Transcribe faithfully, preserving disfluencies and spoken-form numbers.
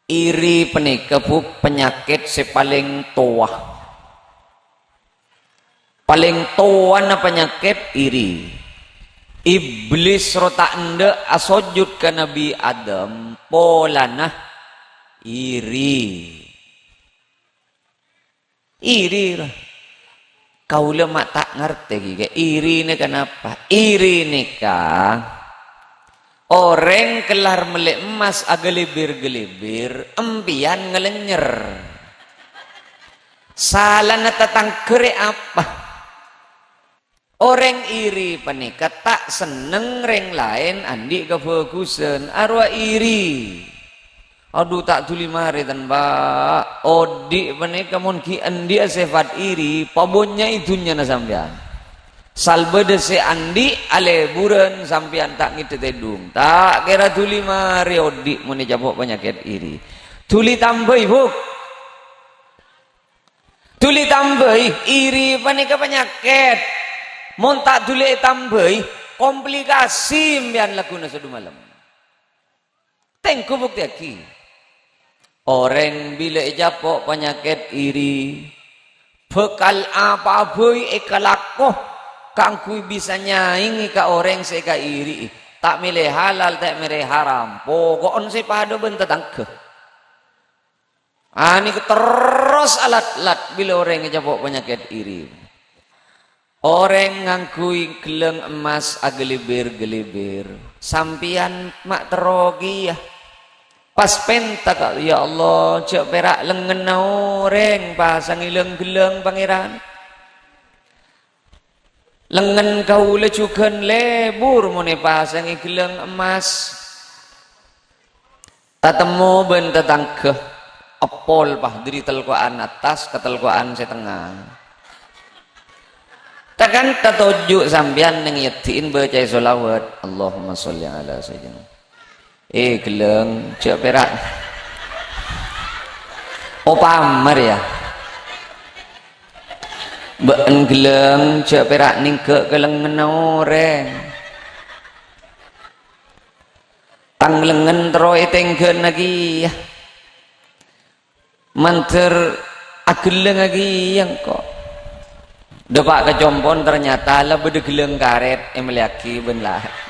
Iri panèka, Bu, panyakèt sè palèng towa. Palèng towana panyakèt iri. Iblis ro ta' endâ' asojud ka Nabbhi Adam polana iri. Iri, ra. Kaulâ ma' ta' ngartè, ghi, kè iri nèka napa? Iri nèka orèng kellar mellè emmas agalibir-galibir, empèyan ngalènyer. Salana tatangghâ rè apa? Orèng iri panèka ta' senneng rèng laèn andi' kabhâghusân, arowa iri. Adhu, ta' dhuli marè, tan, Pa'. Odi' panèka mon ghi' andi'â sèfat iri, pabonnya'è dhunnyana sampèyan. Sal bâdâ sè andi' alèburân sampèyan ta' ngèdhâ tèdung. Ta' kèra dhuli marè odi' mon ècapo' panyakèt iri. Dhuli tambhâi, Bu. Dhuli tambhâi, iri panèka panyakèt. Mon ta' dhuli ètambhâi, komplikasi empèyan lagghuna sè dhumalem. Tengghu buktèyaghi. Orèng bilâ ècapo' panyakèt iri, bhâkal apa'a bhâi èkalako kaangghuy bisa nyaèngè ka orèng sè èkairi'i. Ta' mèlè halal, ta' mèlè haram, poko'en sè padâ bân tatangghâ. Anèka terros alat-lat bilâ orèng ècapo' panyakèt iri. Orèng ngangghuy ghellâng emmas agalibir-galibir. Sampèyan ma' terro kèya. Pas pènta ka, "Ya Allah, jhâ' pèra' lengngenna orèng pasangè ghellâng-ghellâng, Pangèran. Lengngen kaulâ jhughân lebur mon èpasangè ghellâng emmas." Tatemmo bân tatangghâ, èpol, Pa', dâri telko'an attas ka telko'an sè tengnga. Tekan tatoju' sampèyan neng èyaddi'in bâca'è sholawat, "Allahumma sholli ala sayyidina." Eh, ghellâng, jhâ' pèra'. Opama rèya. Bâ'en ghellâng, jhâ' pèra' nèngghâ' ka lengngenna orèng. Tang lengngen terro ètèngghâna kèya. Mandhâr aghellângnga kèya engko'. Dâpa' ka compo'en ternyata la bâdâ ghellâng karèt èmellèyaghi bân la-,